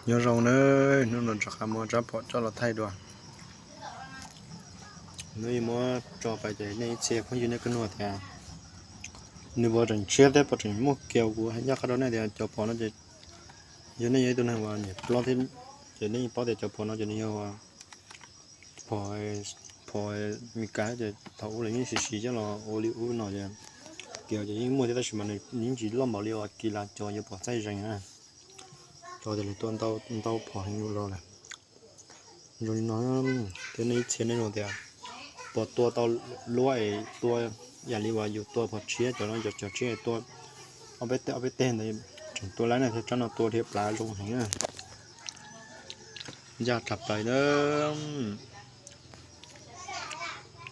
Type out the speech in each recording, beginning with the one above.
Nyob zoo na, hnub no rov qab muab rab phom coj los thaij dua. Hnub no muab tso pais ces nej ib txhia phooj ywg nej kuj nug tias nws puas tseem tshiab thiab puas tseem muaj kiag. Kuv hais ncaj qha rau nej tias cov phom no ces yog nej yog ib tug neeg uas nyiam plob thiab ces nej yeej paub tias cov phom no ces nws yog phom Meskas ces thaum ub lawv yeej siv siv coj los ua li ub no ces kiag ces yeej muaj thiab tab sis mas nws yeej tsis loj npaum li uas Kilas cov yuav pom txaij zeeg na. Cov tias lawv tua ntau phom heev los lawm. Zoo li no thiab nej ib txhia nej nug tias puas tua tau luab es tua yam li uas yus tua phom tshiab cov no, cov tshiab tua ob peb teg ob peb teg ntawd tseem tua laib na, thiab rab no tua dhia plav zoo heev na. Ncaj tas plaws na.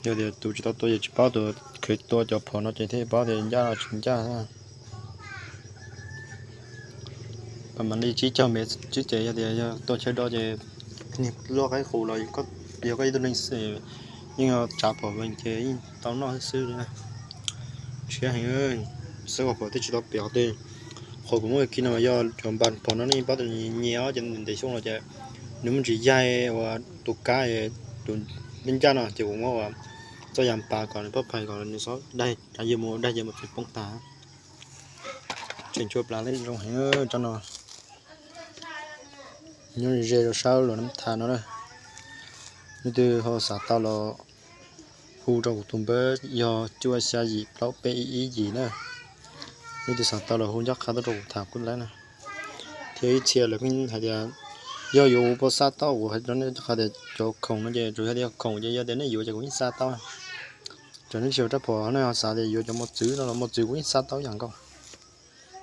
Yog tias tus tsis tau tua ces tsis paub, tus khwv tua cov phom no ces thiaj paub tias ncaj los tsis ncaj. Pas mam li tsib caug mev tsib ces yog tias yog tua chaw do ces niag loj qaib qus los yog koj ib tug neeg xwm yeej tsav phom vees ces yeej tau noj xwb xwb li na. Tshiab heev. Xav kom phom thiaj tsis tau piam tej. Qhov kuv muab kiag no mas yog cov npas phom no nej paub tias nyias ces ntev xyoo los ces nws muaj ntsis yaig uas tus kab tus ncaj no ces kuv muab ua txoj yas pas kom nws pab phais kom nws txhob daig, daig yawg mus daig yawg mus txeev poob tag. Tseem tshuav plav zoo heev rab no. Nyob ze rau sab Luam Nab Thas no na. Leej twg ho xav tau los hu rau kuv tus npawb yog cuaj xya yim plaub peb ib ib yim na. Leej twg xav tau los hu ncaj qha tuaj rau kuv tham kuj laib na. Thiab ib txhia lawv pheej hais tias yog yuav ua poj xab taub, kuv hais rau nej qha tias cov khoom no ces tsuas yog tias khoom ces yog tias nej yuav ces kuv yeej xab taub. Cov nej tsis yuav rab phom nej ho xav tias yuav cov mos txwv no los mos txwv kuv yeej xab taub yam nkaus.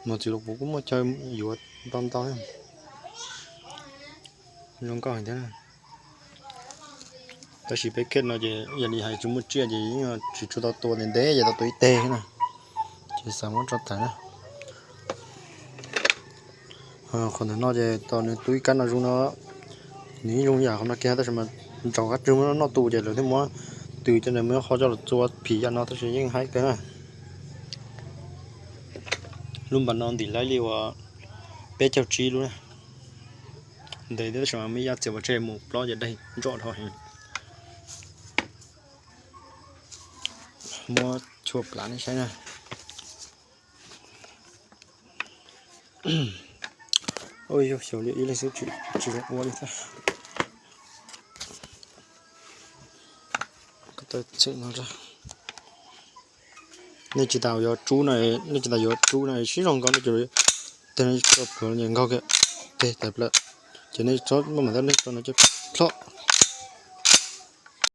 Mos txwv los kuv kuj muaj chaw yuav ntau ntau thiab. Zoo nkauj heev thiab. Tab sis peb khej no ces yog li hais tsis muaj tsiaj ces yeej tsis tshua tau tua ntev ntev ces tau tua ib teg na. Ces xav muab tso tawm na. Qhov ntawm no ces tos nws tu ib kab no zoo no, nws yeej zoo yam qhov no kiag tab sis mas nraug qab tswg muab noj tu ces lawv thiaj muab tws coj ntawd muab qhov coj los txua phim yam no tab sis yeej haib kawg na. Lub npas no ntim laib li uas peb caug tsib lub na. Ntev thiab tab sis mas muaj ib yam txiav pov tseg mus plob ces daig ntsoj dhau heev. Muab tshuaj plav nej saib na. Ua yog xyaum li ib leeg xwb tsis zoo ua li thiab. Nej tsis tas yuav rub no, nej tsis tas yuav rub no sib zoo nkaus no ces teg no tso plhuav nkaug kiag, teg tawm plaws, ces nej txhob muaj mam tau nej tso no ces plhob.